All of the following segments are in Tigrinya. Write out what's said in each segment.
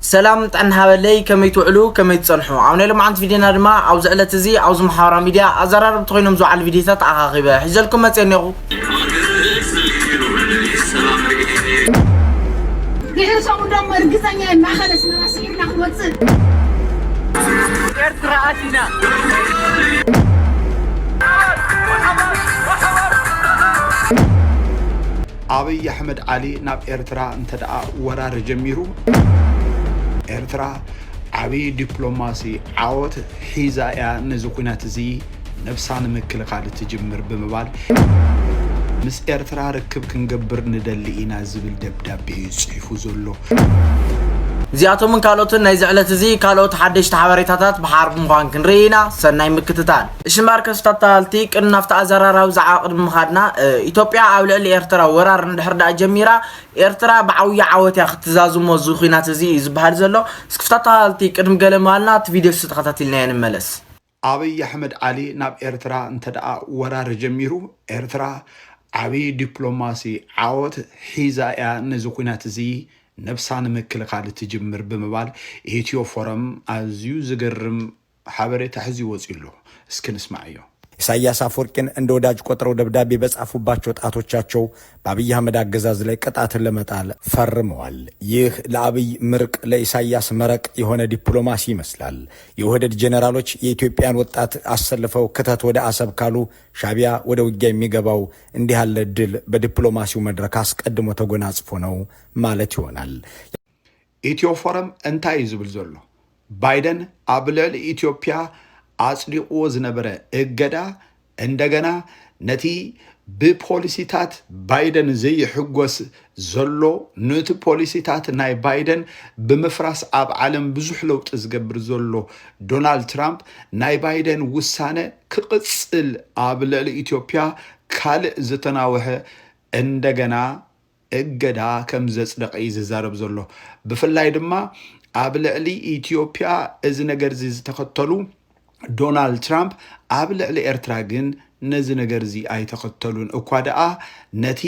ሰላም ጥዕና ሃበለይ፣ ከመይ ትውዕሉ፣ ከመይ ትጸንሑ? ኣብ ናይ ሎማዓንቲ ቪድዮና ድማ ኣብዚ ዕለት እዚ ኣብዚ ማሕበራዊ ሚድያ ኣዘራረብቲ ኮይኖም ዝውዓሉ ቪድዮታት ኣኻኺበ ሒዘልኩም መጽየ እኔኹ። ድሕሪ ሰሙን ደሞ እርግጸኛ እየ ማእኸል ኣስመራ ስዒርና ክንወፅእ። ኤርትራ ኣቲና። ኣብይ ኣሕመድ ዓሊ ናብ ኤርትራ እንተ ደኣ ወራር ጀሚሩ፣ ኤርትራ ዓብዪ ዲፕሎማሲ ዓወት ሒዛ እያ ነዚ ኲናት እዚ ነብሳ ንምክልኻል ትጅምር ብምባል፣ ምስ ኤርትራ ርክብ ክንገብር ንደሊ ኢና ዝብል ደብዳቤ እዩ ጽሒፉ ዘሎ። እዚኣቶምን ካልኦትን ናይዚ ዕለት እዚ ካልኦት ሓደሽቲ ሓበሬታታት ብሓር ብምዃን ክንርኢ ኢና። ሰናይ ምክትታል። እሺ ማርከስ፣ ተታልቲ ቅድሚ ናብቲ ኣዘራራቢ ዛዕባ ቅድሚ ምኻድና፣ እ፣ ኢትዮጵያ ኣብ ልዕሊ ኤርትራ ወራር እንድሕር ደኣ ጀሚራ፣ ኤርትራ ብዓብዪ ዓወት እያ ክትዛዝሞ እዚ ኲናት እዚ እዩ ዝበሃል ዘሎ። እስኪ ተታልቲ ቅድሚ ገለ ምባልና እቲ ቪድዮ እሱ ተኸታቲልናዮ ንመለስ። ኣብይ ኣሕመድ ዓሊ ናብ ኤርትራ እንተ ደኣ ወራር ጀሚሩ፣ ኤርትራ ዓብዪ ዲፕሎማሲ ዓወት ሒዛ እያ ነዚ ኲናት እዚ ነብሳ ንምክልኻል ትጅምር ብምባል ኢትዮ ፎረም ኣዝዩ ዝገርም ሓበሬታ ሒዙ ወጺኡ ኣሎ። እስኪ ንስማዓዮ። ኢሳያስ አፈወርቂን እንደ ወዳጅ ቆጥረው ደብዳቤ በጻፉባቸው ጣቶቻቸው በአብይ አህመድ አገዛዝ ላይ ቅጣትን ለመጣል ፈርመዋል። ይህ ለአብይ ምርቅ ለኢሳያስ መረቅ የሆነ ዲፕሎማሲ ይመስላል። የኦህዴድ ጄኔራሎች የኢትዮጵያን ወጣት አሰልፈው ክተት ወደ አሰብ ካሉ ሻቢያ ወደ ውጊያ የሚገባው እንዲህ ያለ ድል በዲፕሎማሲው መድረክ አስቀድሞ ተጎናጽፎ ነው ማለት ይሆናል። ኢትዮ ፎረም እንታይ እዩ ዝብል ዘሎ? ባይደን ኣብ ልዕሊ ኢትዮጵያ ኣጽዲቕዎ ዝነበረ እገዳ እንደገና ነቲ ብፖሊሲታት ባይደን ዘይሕጎስ ዘሎ፣ ነቲ ፖሊሲታት ናይ ባይደን ብምፍራስ ኣብ ዓለም ብዙሕ ለውጢ ዝገብር ዘሎ ዶናልድ ትራምፕ ናይ ባይደን ውሳነ ክቕጽል ኣብ ልዕሊ ኢትዮጵያ ካልእ ዝተናውሐ እንደገና እገዳ ከም ዘጽደቐ እዩ ዝዛረብ ዘሎ። ብፍላይ ድማ ኣብ ልዕሊ ኢትዮጵያ እዚ ነገር እዚ ዝተኸተሉ ዶናልድ ትራምፕ ኣብ ልዕሊ ኤርትራ ግን ነዚ ነገር እዚ ኣይተኸተሉን። እኳ ደኣ ነቲ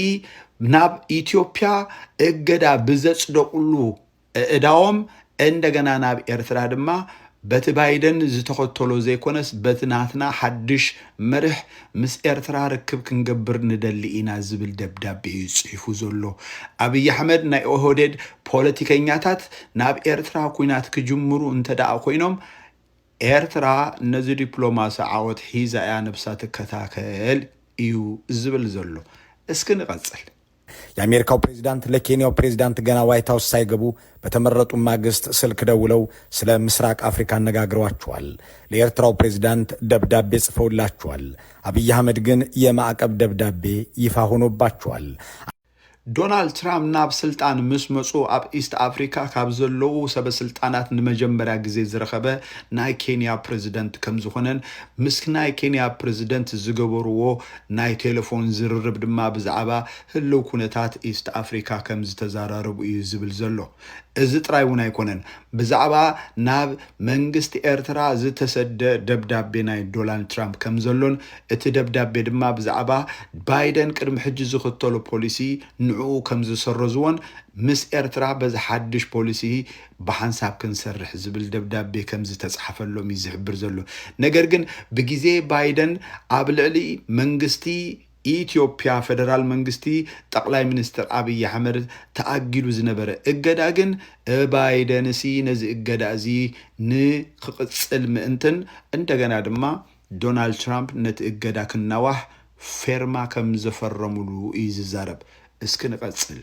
ናብ ኢትዮጵያ እገዳ ብዘጽደቑሉ እእዳዎም እንደገና ናብ ኤርትራ ድማ በቲ ባይደን ዝተኸተሎ ዘይኮነስ በቲ ናትና ሓድሽ መርሕ ምስ ኤርትራ ርክብ ክንገብር ንደሊ ኢና ዝብል ደብዳቤ እዩ ጽሒፉ ዘሎ። ኣብይ ኣሕመድ ናይ ኦህዴድ ፖለቲከኛታት ናብ ኤርትራ ኲናት ክጅምሩ እንተ ደኣ ኮይኖም ኤርትራ ነዚ ዲፕሎማሲ ዓወት ሒዛ እያ ነብሳ ትከታተል እዩ ዝብል ዘሎ። እስኪ ንቐጽል። የአሜሪካው ፕሬዚዳንት ለኬንያው ፕሬዚዳንት ገና ዋይት ሀውስ ሳይገቡ በተመረጡ ማግስት ስልክ ደውለው ስለ ምስራቅ አፍሪካ አነጋግረዋቸዋል። ለኤርትራው ፕሬዚዳንት ደብዳቤ ጽፈውላቸዋል። አብይ አህመድ ግን የማዕቀብ ደብዳቤ ይፋ ሆኖባቸዋል። ዶናልድ ትራምፕ ናብ ስልጣን ምስ መጹ ኣብ ኢስት ኣፍሪካ ካብ ዘለዉ ሰበ ስልጣናት ንመጀመርያ ግዜ ዝረኸበ ናይ ኬንያ ፕሬዚደንት ከም ዝኾነን ምስ ናይ ኬንያ ፕሬዚደንት ዝገበርዎ ናይ ቴሌፎን ዝርርብ ድማ ብዛዕባ ህልው ኩነታት ኢስት ኣፍሪካ ከም ዝተዘራረቡ እዩ ዝብል ዘሎ። እዚ ጥራይ እውን ኣይኮነን። ብዛዕባ ናብ መንግስቲ ኤርትራ ዝተሰደ ደብዳቤ ናይ ዶናልድ ትራምፕ ከም ዘሎን እቲ ደብዳቤ ድማ ብዛዕባ ባይደን ቅድሚ ሕጂ ዝኽተሎ ፖሊሲ ንዕኡ ከም ዝሰረዝዎን ምስ ኤርትራ በዚ ሓድሽ ፖሊሲ ብሓንሳብ ክንሰርሕ ዝብል ደብዳቤ ከም ዝተጻሕፈሎም እዩ ዝሕብር ዘሎ። ነገር ግን ብግዜ ባይደን ኣብ ልዕሊ መንግስቲ ኢትዮጵያ ፌደራል መንግስቲ ጠቕላይ ሚኒስትር ኣብይ ኣሕመድ ተኣጊዱ ዝነበረ እገዳ ግን ባይደንሲ ነዚ እገዳ እዚ ንክቕጽል ምእንትን እንደገና ድማ ዶናልድ ትራምፕ ነቲ እገዳ ክናዋሕ ፌርማ ከም ዘፈረሙሉ እዩ ዝዛረብ። እስኪ ንቐጽል።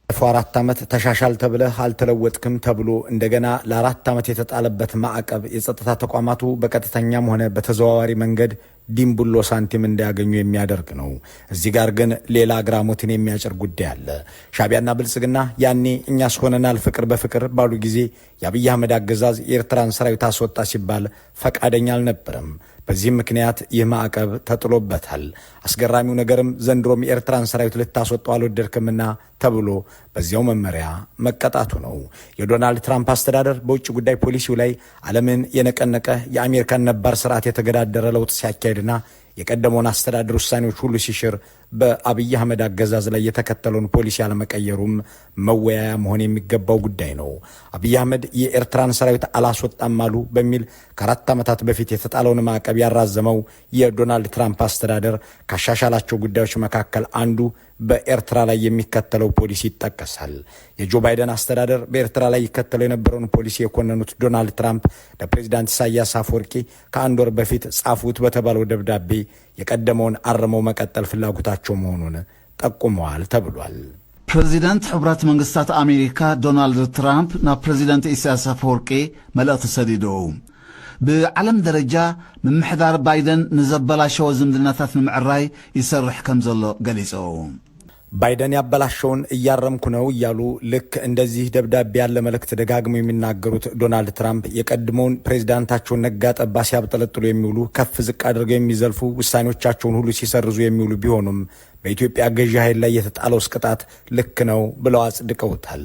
ባለፈው አራት ዓመት ተሻሻል ተብለህ አልተለወጥክም ተብሎ እንደገና ለአራት ዓመት የተጣለበት ማዕቀብ የጸጥታ ተቋማቱ በቀጥተኛም ሆነ በተዘዋዋሪ መንገድ ዲምቡሎ ሳንቲም እንዳያገኙ የሚያደርግ ነው። እዚህ ጋር ግን ሌላ አግራሞትን የሚያጭር ጉዳይ አለ። ሻቢያና ብልጽግና ያኔ እኛስ ሆነናል ፍቅር በፍቅር ባሉ ጊዜ የአብይ አህመድ አገዛዝ የኤርትራን ሰራዊት አስወጣ ሲባል ፈቃደኛ አልነበረም። በዚህም ምክንያት ይህ ማዕቀብ ተጥሎበታል። አስገራሚው ነገርም ዘንድሮም የኤርትራን ሰራዊት ልታስወጣው አልወደድክምና ተብሎ በዚያው መመሪያ መቀጣቱ ነው። የዶናልድ ትራምፕ አስተዳደር በውጭ ጉዳይ ፖሊሲው ላይ ዓለምን የነቀነቀ የአሜሪካን ነባር ስርዓት የተገዳደረ ለውጥ ሲያካሄድ ድና የቀደመውን አስተዳደር ውሳኔዎች ሁሉ ሲሽር በአብይ አህመድ አገዛዝ ላይ የተከተለውን ፖሊሲ አለመቀየሩም መወያያ መሆን የሚገባው ጉዳይ ነው። አብይ አህመድ የኤርትራን ሰራዊት አላስወጣም አሉ በሚል ከአራት ዓመታት በፊት የተጣለውን ማዕቀብ ያራዘመው የዶናልድ ትራምፕ አስተዳደር ካሻሻላቸው ጉዳዮች መካከል አንዱ በኤርትራ ላይ የሚከተለው ፖሊሲ ይጠቀሳል። የጆ ባይደን አስተዳደር በኤርትራ ላይ ይከተለው የነበረውን ፖሊሲ የኮነኑት ዶናልድ ትራምፕ ለፕሬዚዳንት ኢሳያስ አፈወርቂ ከአንድ ወር በፊት ጻፉት በተባለው ደብዳቤ የቀደመውን አርመው መቀጠል ፍላጎታቸው መሆኑን ጠቁመዋል ተብሏል። ፕሬዚዳንት ሕቡራት መንግስታት ኣሜሪካ ዶናልድ ትራምፕ ናብ ፕሬዚዳንት ኢሳያስ ኣፈወርቂ መልእኽቲ ሰዲዱ። ብዓለም ደረጃ ምምሕዳር ባይደን ንዘበላሸወ ዝምድናታት ንምዕራይ ይሰርሕ ከም ዘሎ ገሊጹ። ባይደን ያበላሸውን እያረምኩ ነው እያሉ ልክ እንደዚህ ደብዳቤ ያለ መልእክት ደጋግመው የሚናገሩት ዶናልድ ትራምፕ የቀድሞውን ፕሬዚዳንታቸውን ነጋ ጠባ ሲያብጠለጥሉ የሚውሉ፣ ከፍ ዝቅ አድርገው የሚዘልፉ፣ ውሳኔዎቻቸውን ሁሉ ሲሰርዙ የሚውሉ ቢሆኑም በኢትዮጵያ ገዢ ኃይል ላይ የተጣለው ቅጣት ልክ ነው ብለው አጽድቀውታል።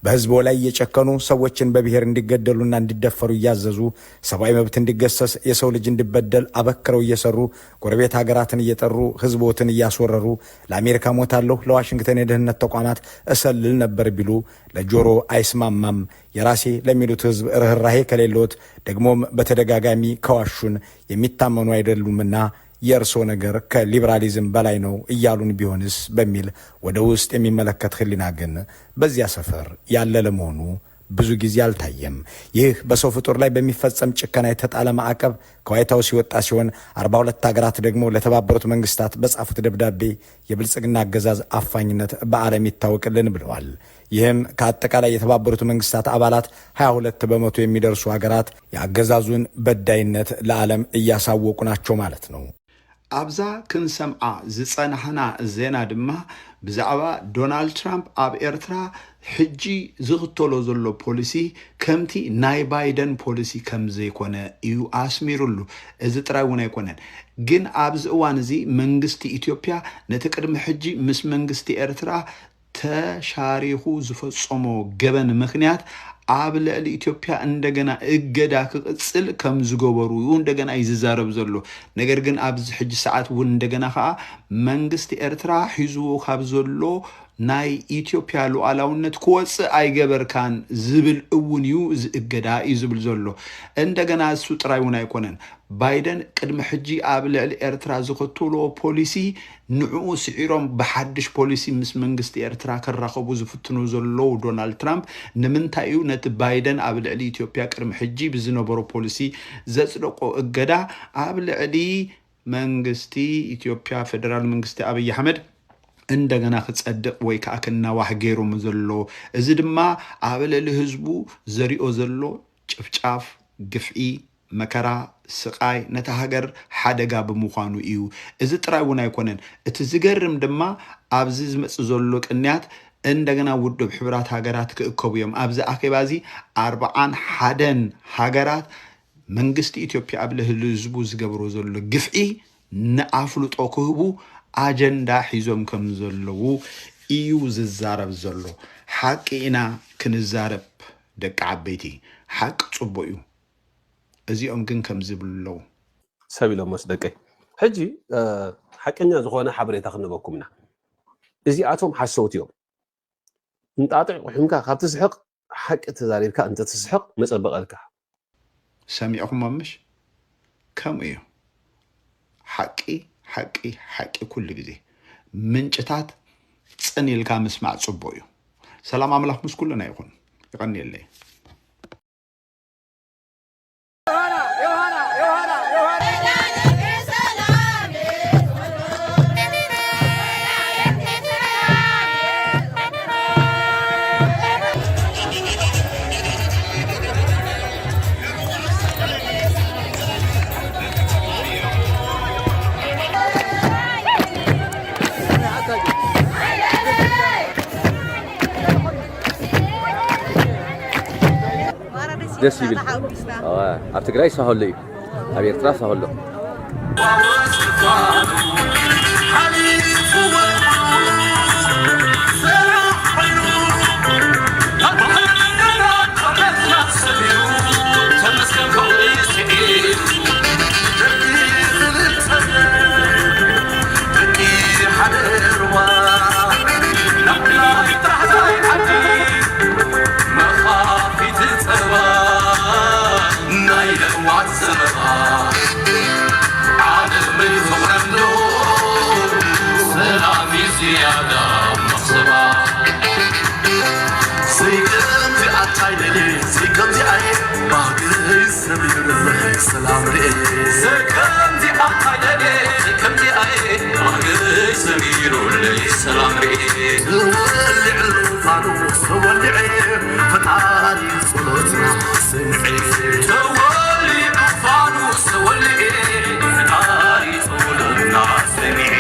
በህዝቡ ላይ እየጨከኑ ሰዎችን በብሔር እንዲገደሉና እንዲደፈሩ እያዘዙ፣ ሰብአዊ መብት እንዲገሰስ፣ የሰው ልጅ እንዲበደል አበክረው እየሰሩ፣ ጎረቤት ሀገራትን እየጠሩ፣ ህዝቦትን እያስወረሩ፣ ለአሜሪካ ሞታለሁ፣ ለዋሽንግተን የደህንነት ተቋማት እሰልል ነበር ቢሉ ለጆሮ አይስማማም። የራሴ ለሚሉት ህዝብ ርህራሄ ከሌሎት፣ ደግሞም በተደጋጋሚ ከዋሹን የሚታመኑ አይደሉምና የእርሶ ነገር ከሊበራሊዝም በላይ ነው እያሉን ቢሆንስ በሚል ወደ ውስጥ የሚመለከት ህሊና ግን በዚያ ሰፈር ያለ ለመሆኑ ብዙ ጊዜ አልታየም። ይህ በሰው ፍጡር ላይ በሚፈጸም ጭከና የተጣለ ማዕቀብ ከዋይት ሀውስ የወጣ ሲሆን፣ አርባ ሁለት ሀገራት ደግሞ ለተባበሩት መንግስታት በጻፉት ደብዳቤ የብልጽግና አገዛዝ አፋኝነት በዓለም ይታወቅልን ብለዋል። ይህም ከአጠቃላይ የተባበሩት መንግስታት አባላት ሃያ ሁለት በመቶ የሚደርሱ ሀገራት የአገዛዙን በዳይነት ለዓለም እያሳወቁ ናቸው ማለት ነው። ኣብዛ ክንሰምዓ ዝጸናሕና ዜና ድማ ብዛዕባ ዶናልድ ትራምፕ ኣብ ኤርትራ ሕጂ ዝኽተሎ ዘሎ ፖሊሲ ከምቲ ናይ ባይደን ፖሊሲ ከም ዘይኮነ እዩ ኣስሚሩሉ። እዚ ጥራይ እውን ኣይኮነን፣ ግን ኣብዚ እዋን እዚ መንግስቲ ኢትዮጵያ ነቲ ቅድሚ ሕጂ ምስ መንግስቲ ኤርትራ ተሻሪኹ ዝፈጸሞ ገበን ምኽንያት ኣብ ልዕሊ ኢትዮጵያ እንደገና እገዳ ክቕጽል ከም ዝገበሩ እዩ እንደገና እዩ ዝዛረብ ዘሎ። ነገር ግን ኣብዚ ሕጂ ሰዓት እውን እንደገና ከዓ መንግስቲ ኤርትራ ሒዝዎ ካብ ዘሎ ናይ ኢትዮጵያ ሉዓላውነት ክወፅእ ኣይገበርካን ዝብል እውን እዩ እዚ እገዳ እዩ ዝብል ዘሎ። እንደገና እሱ ጥራይ እውን ኣይኮነን። ባይደን ቅድሚ ሕጂ ኣብ ልዕሊ ኤርትራ ዝኽተልዎ ፖሊሲ ንዕኡ ስዒሮም ብሓድሽ ፖሊሲ ምስ መንግስቲ ኤርትራ ክራኸቡ ዝፍትኑ ዘለዉ ዶናልድ ትራምፕ ንምንታይ እዩ ነቲ ባይደን ኣብ ልዕሊ ኢትዮጵያ ቅድሚ ሕጂ ብዝነበሮ ፖሊሲ ዘጽደቆ እገዳ ኣብ ልዕሊ መንግስቲ ኢትዮጵያ ፌደራል መንግስቲ ኣብይ ኣሕመድ እንደገና ክጸድቕ ወይ ከዓ ክናዋሕ ገይሮም ዘሎ። እዚ ድማ ኣብ ልዕሊ ህዝቡ ዘሪኦ ዘሎ ጭፍጫፍ፣ ግፍዒ፣ መከራ፣ ስቓይ ነታ ሃገር ሓደጋ ብምዃኑ እዩ። እዚ ጥራይ እውን ኣይኮነን። እቲ ዝገርም ድማ ኣብዚ ዝመጽእ ዘሎ ቅንያት እንደገና ውድብ ሕቡራት ሃገራት ክእከቡ እዮም። ኣብዚ ኣኼባ እዚ ኣርብዓን ሓደን ሃገራት መንግስቲ ኢትዮጵያ ኣብ ልዕሊ ህዝቡ ዝገብሮ ዘሎ ግፍዒ ንኣፍልጦ ክህቡ ኣጀንዳ ሒዞም ከም ዘለዉ እዩ ዝዛረብ ዘሎ። ሓቂ ኢና ክንዛረብ ደቂ ዓበይቲ፣ ሓቂ ጽቡቕ እዩ። እዚኦም ግን ከም ዝብሉ ኣለዉ። ሰብ ኢሎሞስ ደቀይ። ሕጂ ሓቀኛ ዝኾነ ሓበሬታ ክንበኩም ኢና። እዚኣቶም ሓሰውቲ እዮም። እንጣጢዕ ቁሒምካ ካብ ትስሕቕ ሓቂ ተዛሪብካ እንተትስሕቕ መጸበቐልካ። ሰሚዕኹሞ ምሽ? ከምኡ እዩ። ሓቂ ሓቂ ሓቂ ኩሉ ግዜ ምንጭታት ጽን ኢልካ ምስማዕ ጽቡቕ እዩ። ሰላም ኣምላኽ ምስ ኩልና ይኹን። ይቐንየለይ። ደስ ይብል። ኣብ ትግራይ ሳሆሎ እዩ፣ ኣብ ኤርትራ ሳሆሎ። ከምዚኣ ኣይደልየ፣ ከምዚኣ እየ፣ ኣገይ ሰሚሩለይ ሰላም ርኤ። ተወሊዑ ፋኑስ ተወሊዐ፣ ፈጣሪ ጸሎትና ስምዒ። ተወሊዑ ፋኑስ ተወሊዐ፣ ፈጣሪ ጸሎትና ስምዒ።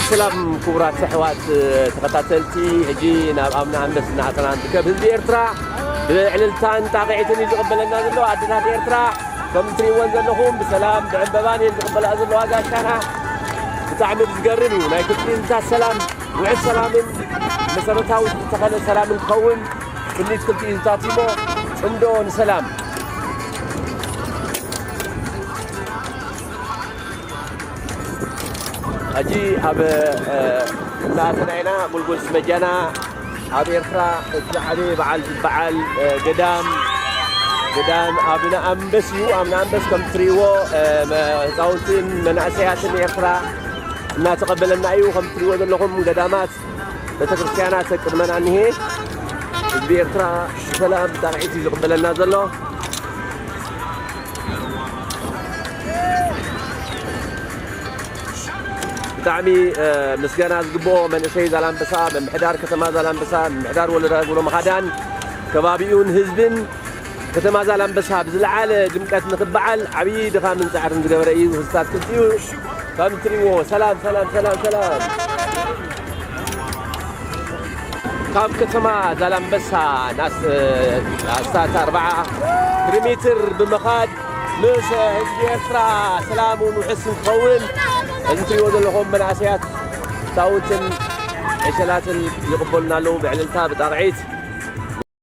ሰላም ክቡራት ኣሕዋት ተኸታተልቲ፣ ሕጂ ናብ ኣምና ኣንበስ እናኣተና ንርከብ ህዝቢ ኤርትራ ብዕልልታን ጣቕዒትን እዩ ዝቕበለና ዘሎ። ኣደታት ኤርትራ ከም እትርእይወን ዘለኹም ብሰላም ብዕምበባን እየን ዝቕበላ ዘለዋ ጋሻና። ብጣዕሚ ዝገርም እዩ። ናይ ክልቲኡ ህዝብታት ሰላም፣ ውዕል ሰላምን መሰረታዊ ዝተኸለ ሰላምን ክኸውን ትምኒት ክልቲኡ ህዝብታት እዩ እሞ ጽምዶ ንሰላም። ሕጂ ኣብ፣ እ፣ እናኣተና ኢና። ጉልጉል ስመጃና ኣብ ኤርትራ እቲ ዝዓበየ በዓል ዝበዓል፣ እ፣ ገዳም፣ ገዳም ኣብነ ኣንበስ እዩ። ኣብነ ኣንበስ ከም እትርእይዎ፣ እ፣ መ-፣ ህፃውንትን መናእሰያትን ኤርትራ እናተቐበለና እዩ። ከም እትርእይዎ ዘለኹም ገዳማት፣ ቤተክርስትያናት ቅድመና እኒሄ። ህዝቢ ኤርትራ ብሰላም ብጣቕዒት እዩ ዝቕበለና ዘሎ። ብጣዕሚ፣ እ፣ ምስጋና ዝግብኦ መንእሰይ ዛላምበሳ፣ ምምሕዳር ከተማ ዛላምበሳ፣ ምምሕዳር ወረዳ ጉሎ መኻዳን፣ ከባቢኡን ህዝብን ከተማ ዛላምበሳ ብዝለዓለ ድምቀት ንኽበዓል ዓብዪ ድኻምን ጻዕርን ዝገበረ እዩ። ህዝብታት ክልቲኡ ከም እትርእይዎ፣ ሰላም፣ ሰላም፣ ሰላም፣ ሰላም። ካብ ከተማ ዛላምበሳ ናስ-፣ ኣስታት ኣርብዓ ኪሎ ሜትር ብምኻድ ምስ ህዝቢ ኤርትራ ሰላም እውን ውሕስ ክኸውን፣ እዚ ትሪእዎ ዘለኹም መናእሰያት፣ ህፃውንትን ዕሸላትን ይቕበሉና ኣለዉ ብዕልልታ፣ ብጣቕዒት።